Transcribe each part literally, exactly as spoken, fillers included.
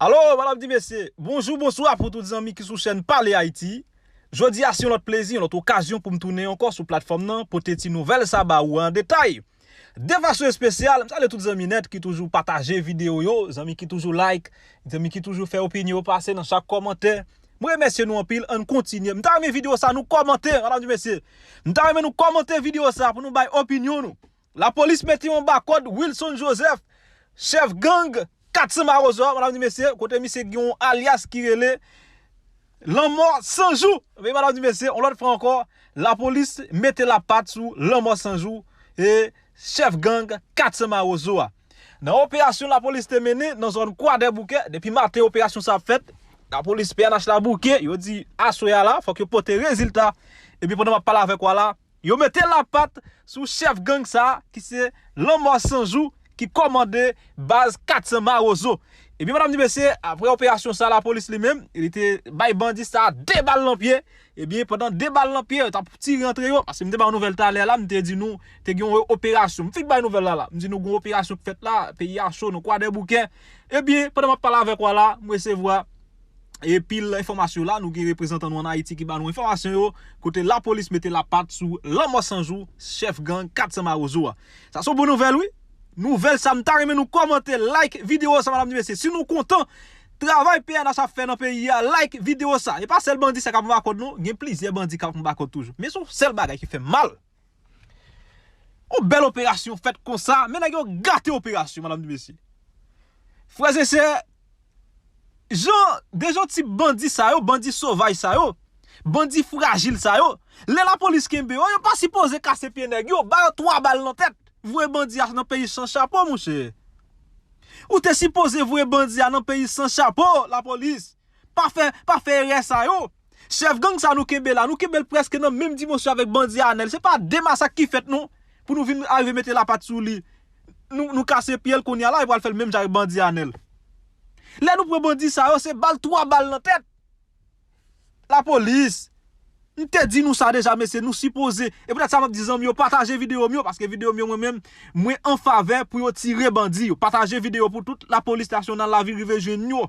Alo, madanm di mesye, bonjou, bonswa pou tout zanmi ki sou chèn Pale Ayiti. Jodi a, se yon lòt plezi, yon lòt okazyon pou m tounen ankò sou platfòm nan, pote ti nouvèl sa ba ou an detay. De fason espesyal, m salye tout zanmi nèt ki toujou pataje videyo yo, zanmi ki toujou like, zanmi ki toujou fè opinyon yo pase nan chak kòmantè. Mwen remèsye nou anpil, ann kontinye. M ta renmen videyo sa nou kòmante, madanm di mesye. M ta renmen nou kòmante videyo sa pou nou bay opinyon nou. Lapolis mete yon bakòd Wilson Joseph, chèf gang kat san Mawozo a, madanm di mesye, kote misye gen yon alyas ki rele Lanmò San Jou. Men madanm di mesye, yon lòt fwa ankò, lapolis mete lapat sou Lanmò San Jou e chèf gang kat san Mawozo a. Nan operasyon lapolis te mennen nan zòn Kwadèboukè, depi maten operasyon sa ap fèt, lapolis P N H la bouke, yo di aswè a la, fòk yo pote rezilta. Epi pandan m ap pale avèk ou a la, yo mete lapat sou chèf gang sa a, ki se Lanmò San Jou, ki kòmande baz kat san Mawozo. Ebyen, madanm di mesye, apre operasyon sa a, lapolis li menm, li te bay bandi sa a de bal nan pye. Ebyen, pandan de bal nan pye, yo t ap tire antre yo, paske m te ba w nouvèl talè la, m te di nou, te gen yon operasyon. M fin bay nouvèl la la. M di nou gen yon operasyon ki fèt la, peyi a cho, nan Kwadèboukè. Ebyen, pandan m ap pale avèk ou a la, m resevwa e pil enfòmasyon la, nou gen reprezantan nou ann Ayiti ki ba nou enfòmasyon yo, kote lapolis mete lapat sou Lanmò San Jou, chèf gang kat san Mawozo a. Sa se yon bon nouvèl, wi. Nouvèl sa, m ta renmen nou kòmante, like videyo sa, madanm di mesye. Si nou kontan travay P N H ap fè nan peyi a, like videyo sa. E pa sèl bandi sa k ap anba kòd, non. Gen plizyè bandi k ap anba kòd toujou. Men se yon sèl bagay ki fè m mal. Yon bèl operasyon fèt konsa, men nèg yo gate operasyon, madanm di mesye. Frè e sè, jan, de jan ti bandi sa yo, bandi sovaj sa yo, bandi frajil sa yo, lè lapolis kenbe yo, yo pa sipoze kase pye nèg yo, ba yo twa bal nan tèt, voye bandi a nan peyi san chapo, monchè. Ou te sipoze voye bandi a nan peyi san chapo, lapolis. Pa fè, pa fè erè sa yo. Chèf gang sa nou kenbe la, nou kenbe l prèske nan menm dimansyon avèk bandi Anèl. Se pa de masak ki fèt non, pou nou vin arive mete lapat sou li. Nou, nou kase pye l kounye a la, e pral fè l menm jan avèk bandi Anèl. Lè nou pran bandi sa yo, se bal twa bal nan tèt. Lapolis, m te di nou sa deja, mesye, nou sipoze. E poutèt sa, m ap di zanmi yo, pataje videyo m yo, paske videyo m yo, mwen menm, mwen an favè pou yo tire bandi yo. Pataje videyo pou tout lapolis nasyonal la vin rive jwenn yo.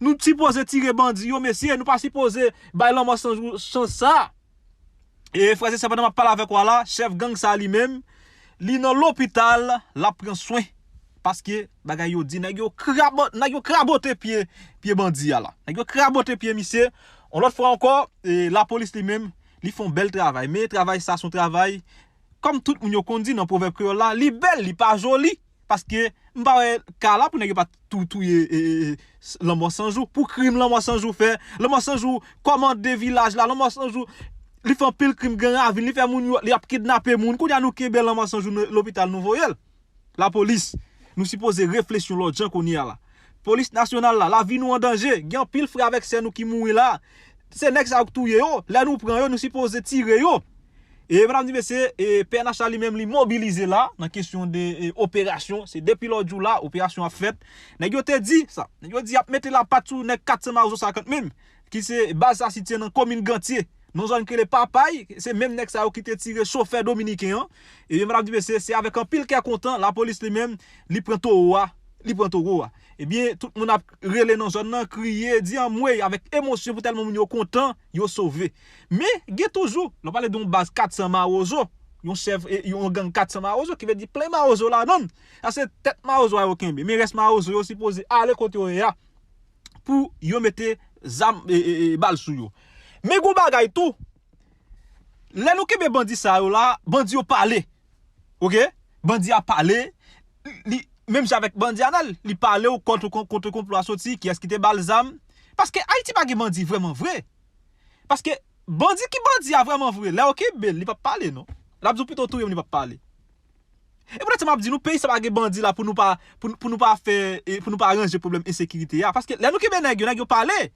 Nou sipoze tire bandi yo, mesye. Nou pa sipoze bay Lanmò San Jou chans sa. E frè e sè, pandan m ap pale avèk ou a la, chèf gang sa li menm, li nan lopital, l ap pran swen. Paske bagay yo di, nèg yo krabo-, nèg yo krabote pye, pye bandi a la. Nèg yo krabote pye misye. Yon lòt fwa ankò, e, lapolis li menm, li fè yon bèl travay. Men travay sa se yon travay, kòm tout moun yo konn di nan pwovèb kreyòl la, li bèl, li pa joli. Paske m pa wè ka la pou nèg yo pa tou touye, e, e, e, Lanmò San Jou. Pou krim Lanmò San Jou fè, Lanmò San Jou kòmande vilaj la, Lanmò San Jou, li fè anpil krim Gran Ravin, li fè moun yo, li ap kidnape moun. Kounye a nou kenbe Lanmò San Jou nan lopital, nou voye l. Lapolis, nou sipoze reflechi yon lòt jan kounye a la. Polis nasyonal la, lavi nou an danje. Gen anpil frè avèk sè nou ki mouri la. Se nèg sa yo k touye yo. Lè nou pran yo, nou sipoze tire yo. E medam di mesye, e P N H la li menm li mobilize la nan kesyon de, e, operasyon. Se depi lòt jou la, operasyon ap fèt. Nèg yo te di sa. Nèg yo di y ap mete lapat sou nèg kat san Mawozo sa kanmenm, ki se baz sa sitiye nan komin Gantye. Nan zòn ki rele Papay, se menm nèg sa yo ki te tire chofè dominiken an. Ebyen, medam di mesye, se avèk anpil kè kontan, lapolis li menm, li pran towo a, li pran towo a. Ebyen, tout moun ap rele nan zòn nan, kriye, di anmwey, avèk emosyon pou tèlman moun yo kontan, yo sove. Men, gen toujou, lè w pale de yon baz kat san Mawozo, yon chèf, e, yon gang kat san Mawozo, ki vle di plen Mawozo ladan l. Sa se tèt Mawozo a yo kenbe. Men rès Mawozo yo sipoze ale kote yo ye a pou yo mete zam, e, e, e, bal sou yo. Men gon bagay tou, lè nou kenbe bandi sa yo la, bandi yo pale. Oke? Bandi a pale, li, menm jan avèk bandi Anèl, li pale w kont, kont, kont konplo a soti, kiyès ki te ba l zam. Paske Ayiti pa gen bandi vrèman vre. Paske bandi ki bandi a vrèman vre, lè yo kenbe l, li p ap pale non. L ap di w pito touye m, li p ap pale. E poutèt sa m ap di nou, peyi sa pa gen bandi la pou nou pa, pou, pou nou pa fè, e pou nou pa ranje pwoblèm ensekirite a. Paske lè nou kenbe nèg yo, nèg yo pale.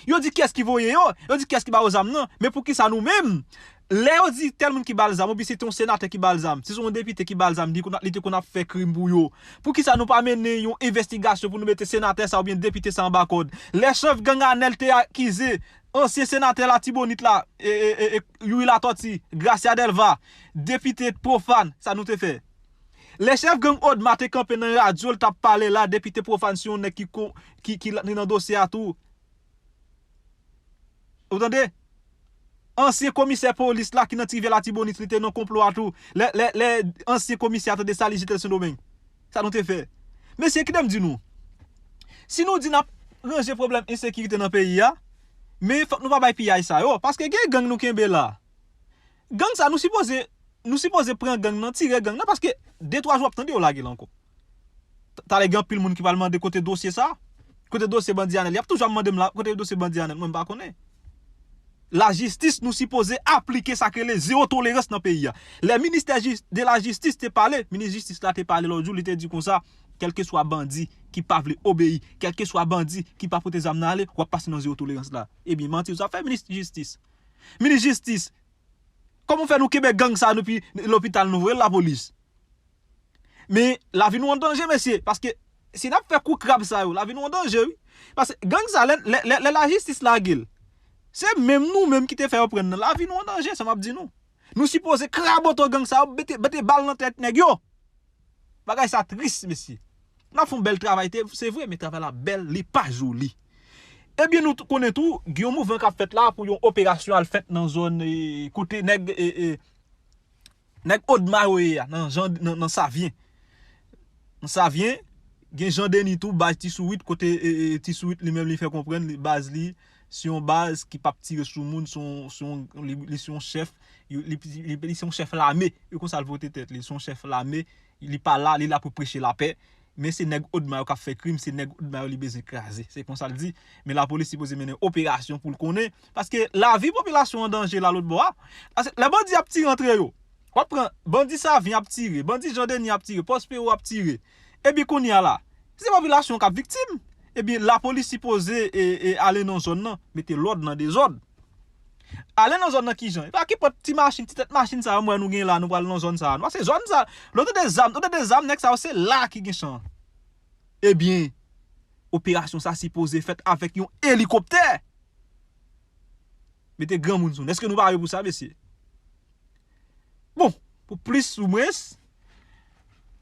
Yo di kiyès ki voye yo, yo di kiyès ki ba yo zam nan. Men poukisa nou menm, lè yo di tèl moun ki ba l zam, oubyen se te yon senatè ki ba l zam, si se yon depite ki ba l zam, li konn, li te konn ap fè krim pou yo, poukisa nou pa mennen yon envestigasyon pou nou mete senatè sa oubyen depite sa anba kòd? Lè chèf gang Anèl te akize ansyen senatè Latibonit la, e, e, e, e, Youri Latòti, Gracia Delva, depite pwofàn, sa nou te fè? Lè chèf gang Odma te kanpe nan radyo, l t ap pale la, depite Profane se yon nèg ki, ki, ki nan dosye a tou. Ou tande? Ansyen komisè polis la ki nan Ti Rivyè Latibonit, li te nan konplo a tou. Lè, lè, lè ansyen komisè a tande sa, li jete l Sendomeng. Sa nou te fè? Mesye, kite m di nou. Si nou di n ap ranje pwoblèm ensekirite nan peyi a, men fòk nou pa bay piyay sa yo. Paske gen gang nou kenbe la. Gang sa, nou sipoze, nou sipoze pran gang nan, tire gang nan, paske de twa jou w ap tande yo lage l ankò. Talè gen anpil moun ki pral mande kote dosye sa, kote dosye bandi Anèl. Y ap toujou ap mande m la, kote dosye bandi Anèl, mwen m pa konnen. Lajistis, nou sipoze aplike sa k rele zewo tolerans nan peyi a. Lè ministè jis, de lajistis te pale, minis jistis la te pale lòt jou, li te di konsa, kèlkeswa bandi ki pa vle obeyi, kèlkeswa bandi ki pa pote zam nan ale, w ap pase nan zewo tolerans la. Ebyen, manti w sa fè, minis jistis. Minis jistis, kòman w fè nou kenbe gang sa a depi lopital nou voye l lapolis? Men lavi nou an danje, mesye, paske si n ap fè kou krab sa yo, lavi nou an danje, wi. Paske gang sa, lè, lè, lè, lè lajistis lage l, se menm nou menm ki te fè yo pran nan. Lavi nou an danje, sa m ap di nou. Nou sipoze kraboto gang sa yo, mete, mete bal nan tèt nèg yo. Bagay sa tris, mesye. N ap fè yon bèl travay, te, se vre, men travay la bèl, li pa joli. Ebyen, nou t-, konnen tou, gen yon mouvman k ap fèt la pou yon operasyon al fèt nan zòn, e, kote nèg, e, e, nèg Odma yo ye a, nan Jan, nan, nan Savyen. Nan Savyen, gen Jan Deni tou, baz Ti Sourit, kote, e, e, Ti Sourit li menm li fè konprann, li, baz li, se yon baz ki p ap tire sou moun, se yon, se yon, li, li se yon chèf, li, li, li, li se yon chèf lame, e konsa l vote tèt li, se yon chèf lame, li pa la, li la pou preche lapè, men se nèg Odma yo k ap fè krim, se nèg Odma yo li bezwen kraze. Se konsa l di, men lapolis sipoze mennen operasyon pou l konnen, paske lavi popilasyon an danje la lòt bò a. Paske lè bandi ap tire antre yo, w ap pran bandi Savyen ap tire, bandi Jan Deni ap tire, Pòs Pero ap tire. Epi kounye a la, se popilasyon k ap viktim. Epi lapolis sipoze, e, e, ale nan zòn nan, mete lòd nan dezòd. Ale nan zòn nan kijan? E pa ki pòt ti machin, ti tèt machin sa yo m wè nou gen la, nou pral nan zòn sa a. Nou pase zòn sa, lè w tande zam, ou tande zam, nèg sa yo se la ki gen chan. Ebyen, operasyon sa sipoze fèt avèk yon elikoptè. Mete granmoun sou nou. Èske nou pare pou sa, mesye? Bon, pou plis ou mwens,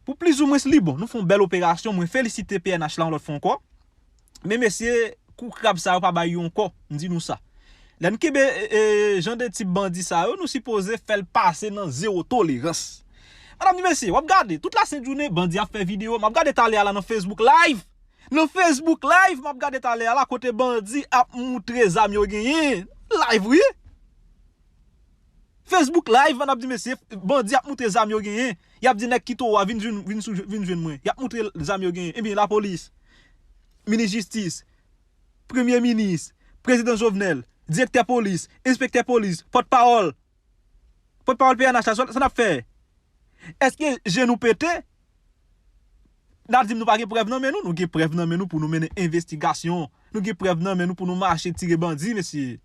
pou plis ou mwens li bon. Nou fè yon bèl operasyon. Mwen felisite P N H la yon lòt fwa ankò. Men mesye, kou krab sa yo pa bay yo ankò, m di nou sa. Lè n kenbe, e, e, jan de tip bandi sa yo, nou sipoze fè l pase nan zewo tolerans. Medam e mesye, w ap gade, tout lasent jounen, bandi ap fè videyo. M ap gade talè a la nan Facebook Live. Nan Facebook Live, m ap gade talè a la, kote bandi ap moutre zam yo genyen. Live, wi. Facebook Live, n ap di, mesye, bandi ap moutre zam yo genyen. Y ap di nèg ki Towo a, vin jwenn, vin sou, vin jwenn mwen. Y ap moutre zam yo genyen. Ebyen, lapolis, minis jistis, premye minis, prezidan Jovenel, direktè polis, enspektè polis, pòtpawòl, pòtpawòl P N H la, sa, sa n ap fè? Èske je nou pete? N ap di m nou pa gen prèv nan men nou? Nou gen prèv nan men nou pou nou mennen envestigasyon. Nou gen prèv nan men nou pou nou mache tire bandi, mesye.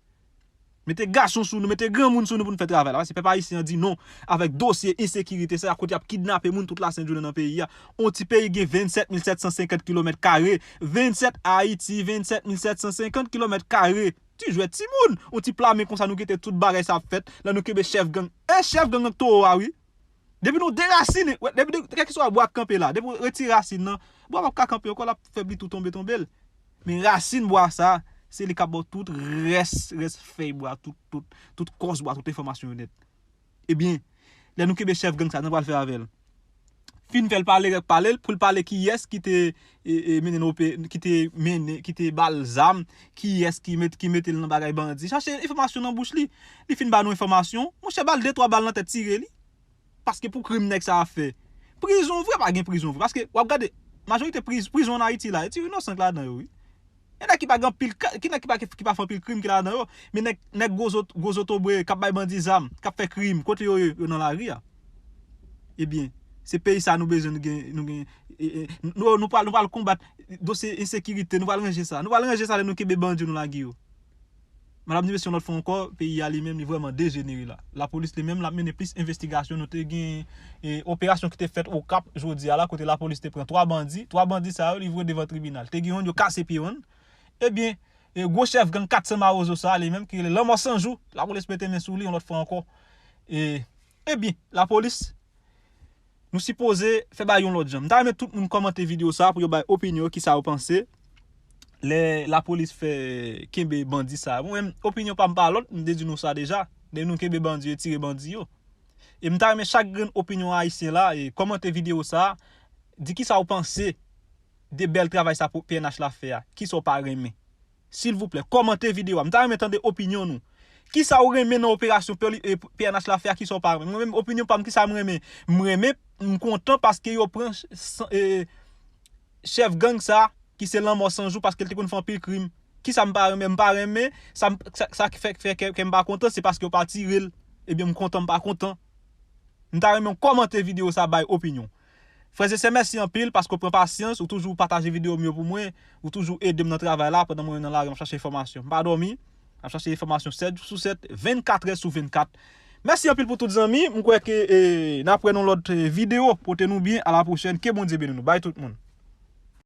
Mete gason sou nou, mete granmoun sou nou pou nou fè travay la. Paske pèp ayisyen an di non avèk dosye ensekirite sa a, kote y ap kidnape moun tout lasent jounen nan peyi a. On ti peyi gen vennsèt mil sèt san senkant kilomèt kare. Vennsèt Ayiti, vennsèt mil sèt san senkant kilomèt kare. Ti jwèt timoun. On ti plamen konsa nou kite tout bagay sa ap fèt. Lè nou kenbe chèf gang. E chèf gang ak Towo a, wi. Depi nou derasinen, wè, depi de, kèlkeswa bwa k kanpe la, depi w retire rasin nan, bwa p ap ka kanpe ankò, l ap fèbli tou tonbe tonbe l. Men rasin bwa sa, se li k ap ba w tout rès, rès fèy bwa, tout, tout, tout kòs bwa, tout enfòmasyon yo nèt. Ebyen, lè nou kenbe chèf gang sa, nou pral fè avè l. Fin fè l pale, pale l, pou l pale kiyès ki te, e, e, mennen l ope-, ki te mennen, ki te ba l zam, kiyès ki met-, ki mete l nan bagay bandi. Chache enfòmasyon nan bouch li. Li fin ba nou enfòmasyon, monchè, ba l de twa bal nan tèt, tire li. Paske pou krim nèg sa a fè. Prizon vre, pa gen prizon vre. Paske w ap gade, majorite priz-, prizon ann Ayiti la, e ti inosan k ladan yo, wi. Gen nèg ki pa gen anpil ka-, ki nèg ki pa, ki pa fè anpil krim ki ladan yo. Men nèg, nèg gwo zot-, gwo zotobre k ap bay bandi zam, k ap fè krim, kote yo ye? Yo nan lari a. Ebyen, se peyi sa nou bezwen, nou gen, nou gen, e, e, nou, nou pral, nou pral konbat dosye ensekirite, nou pral ranje sa. Nou pral ranje sa lè nou kenbe bandi yo, nou lage yo. Medam e mesye, yon lòt fwa ankò, peyi a li menm, li vrèman dejenere la. Lapolis li menm, l ap mennen plis envestigasyon. Nou te gen, e, operasyon ki te fèt Okap jodi a la, kote lapolis te pran twa bandi. Twa bandi sa yo, li voye devan tribinal. Te gen youn, yo kase pye youn. Ebyen, e, gwo chèf gang kat san mawozo sa a, li menm ki rele Lanmò San Jou, lapolis mete men sou li yon lòt fwa ankò. E, ebyen, lapolis, Nou sipoze fè bagay yon lòt jan. M ta renmen tout moun kòmante videyo sa pou yo bay opinyon yo, kisa yo panse lè lapolis fè kenbe bandi sa. Mwen menm, opinyon pa m pa lòt, m te di nou sa deja. Depi nou kenbe bandi yo, tire bandi yo. E m ta renmen chak grenn opinyon ayisyen la, e kòmante videyo sa, di kisa w panse de bèl travay sa pou P N H la fè a. Kisa w pa renmen? Silvouplè, kòmante videyo a. M ta renmen tande opinyon nou. Kisa w renmen nan operasyon P L, e, P N H la fè a, kisa w pa renmen? Mwen menm, opinyon pa m, kisa m renmen? M renmen, m kontan paske yo pran ch-, san-, e, chèf gang sa, ki se Lanmò San Jou, paske l te konn fè anpil krim. Kisa m pa renmen? M pa renmen, sa, m- sa, sa ki fè, fè kè, kè m pa kontan, se paske yo pa tire l. Ebyen, m kontan, m pa kontan. M ta renmen w kòmante videyo sa, bay opinyon. Frè e sè, mèsi anpil paske w pran pasyans, ou toujou pataje videyo m yo pou mwen, ou toujou ede m nan travay la pandan mwen nan lari, m ap chache enfòmasyon. M pa dòmi, m ap chache enfòmasyon sèt jou sou sèt, vennkat è sou vennkat. Mèsi anpil pou tout zanmi, m kwè ke e, n ap wè nan lòt e, videyo, pote nou byen, a la pwochèn, ke Bondye beni nou, bay tout moun.